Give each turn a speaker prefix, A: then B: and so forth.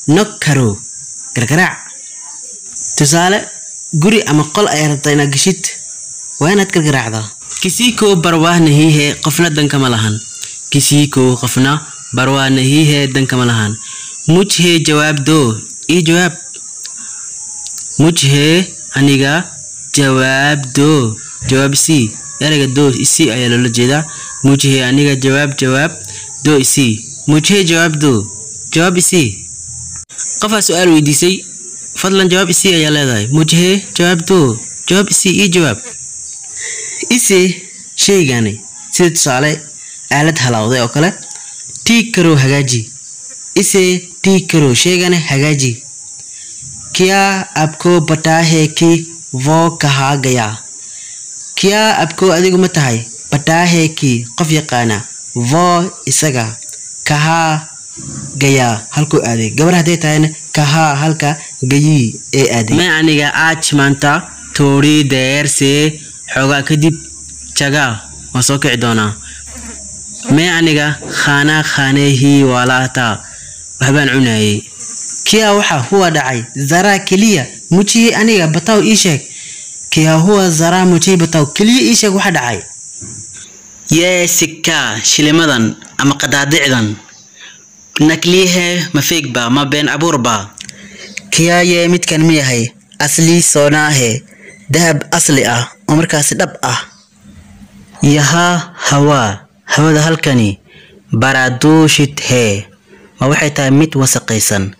A: Knock karo, gargaraac. Tusaale, guri ama qol ayaa rabtaa inaad geshid, waa inaad gargaraacdaa. Kisi ko parwaah nahi hai, qofna dan kama lahan. Kisi ko, qofna, parwaah nahi hai, dan kama lahan. Mujhe jawaab do, ii jawaab. Mujhe, aniga, jawaab do, jawaab isii. Ereyga do, isii ayaa loola jeedaa. Mujhe, aniga, jawaab, jawaab, do, isii. Mujhe jawaab do, jawaab isii. Qofaa su-aal weydiisay, fadlan jawaab isii ayaa leedahay. Mujhe jawaab do, jawaab isii, ii jawaab. Ise, shaygani, sida tusaale aalad halawday oo kale, tiig karow, hagaaji. Ise tiig karow, shaygani hagaaji. Kya aapko pata hai ki wo kahaa gaya? Kya aapko, adigu ma tahay, pata hai ki, qof yaqaana, wo, isaga, kahaa gaya, halkuu aaday. Gabar hadday tahayna kahaa, halka, gayi, ee aaday. Me, aniga, aaj, maanta, thodi deer se, xoogaa kadib, jagaa, waan soo kici doonaa. Me, aniga, khana khanehi walaata, waxbaan cunayay. Kya, waxa, huwa, dhacay, zaraa, keliya, mujhe, aniga, bataw, ii sheeg. Kya huwa, zaraa, mujhe bataw, keliya ii sheeg waxa dhacay. Yee sikka, shilimadan ama qadaadicdan, nakliihe, ma feegba, ma been abuurba? Kya yee, midkan ma yahay, asli soonaahe, dahab asli ah oo markaasi dhab ah? Yahaa hawaa, hawada halkani, baraduushid hee, ma waxay tahay mid wasaqaysan?